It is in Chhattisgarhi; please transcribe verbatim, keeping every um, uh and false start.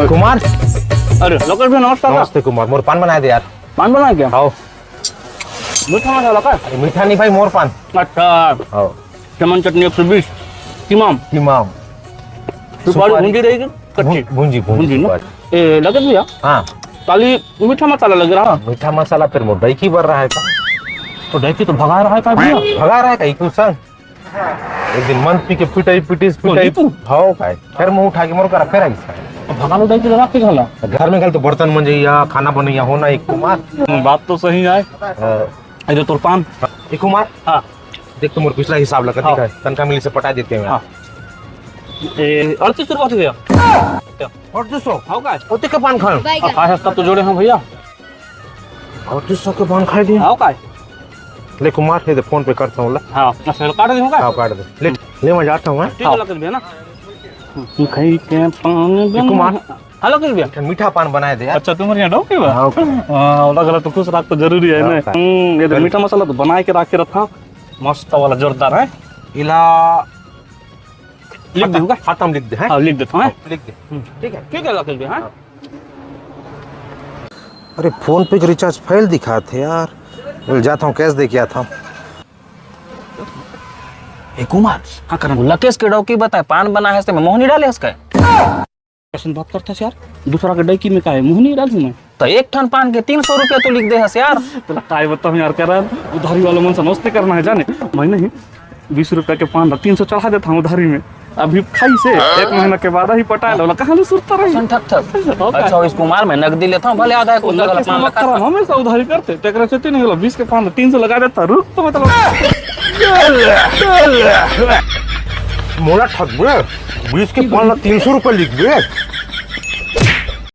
कुमार। अरे, लकेश भैया, नमस्कार। नमस्ते कुमार, मोर पान बनाए दे यार। पान बनाए क्या? हाँ। मीठा मसाला का? अरे, मीठा नहीं भाई, मोर पान। अच्छा। हाँ। चमन चटनी एक सौ बीस। तिमाम। तिमाम। सुपारी सुपारी। भूंजी रहेगी? कच्ची? भूं-, भूंजी, भूंजी, भूंजी ना? सुपारी। ए, लगे भैया? हाँ। काली मीठा मसाला लग रहा। मीठा मसाला फिर मोर डौकी बर रहा है का? तो डौकी तो भगा रहा है का भैया? भगा रहा है का? एक संग एक दिन मंद पी के पिटाई पिटिस, पिटाई। तू? हाव काय? फिर मुंह उठा के मोर करा फिर आइस। अब भगा लो, डौकी लगा के घला। घर में घल तो बर्तन मंजइया, खाना बनइया होना एक कुमार। बात तो सही है। हाँ। ए दे तोर पान। एक कुमार। हाँ। देख तो मोर पिछला हिसाब लगा, हाँ। ठीक है? तनखा मिली से पटा देते हैं। हाँ। ए, अड़तीस सौ रुपया हो गया। अड़तीस सौ? हाव काय? ओते के पान खाए? हाँ, खाए हस तब तो जोड़े हंव भैया। अड़तीस सौ के पान खाए दिया? हाव काय? ले कुमार, ये दे फोन पे करता हूँ ला। हाँ, अच्छा, काट दे हूँ का? हाँ, काट दे। ले, ले मैं जाता हूँ, हाँ? ठीक है, हाँ। लगा दे ना। खाई के पान ए, कुमार। हेलो, किस भैया? अच्छा, मीठा पान बनाए दे यार। अच्छा, तुम्हारे यहाँ डौकी बा? हाँ, ओके। हाँ, लग रहा तो खुश रख तो जरूरी है हाँ, ना। ओके। हम्म, ये तो चल। मीठा मसाला तो बना के रख के रखा। मस्त वाला, जोरदार है। इला लिख दे, होगा? खाता में लिख दे, हैं? हाँ, लिख देता हूँ, हैं? हाँ, लिख दे। हम्म। ठीक है। ठीक है, लगा दे, हाँ? हाँ। अरे, फोन पे के रिचार्ज फेल दिखात हे यार। चल, जाता हूँ, कैश दे के आता हूँ। ए कुमार, हाँ करन। लकेश के डौकी बताए, पान बना है, इसमें मोहनी डाले हस काय? कैसन बात करत हस यार? दूसरा के डौकी में का है, मोहनी डालूं मैं? तो एक ठन पान के तीन सौ रुपया तो लिख दे हस यार। तोला काय बताऊं यार करन, उधारी वाला मन से नोस्ते करना है जाने। मैं नहीं, बीस रुपया के पान ला तीन सौ चढ़ा देता हूँ उधारी में। अभी खाई से एक महीना के बाद ही पटाए ला, कहाँ ले सुरता रही? सुन, ठक, ठक। ओके। अच्छा, इस कुमार में नगदी लेता हूँ, भले आधा एक उधार पान ला करन, हमेशा उधारी करते, तेकरा से तीन होला, बीस के पान ला तीन सौ लगा देता, रुक तो मतलब। मोला ठगबे, बीस के पान ला तीन सौ रुपया लिखबे।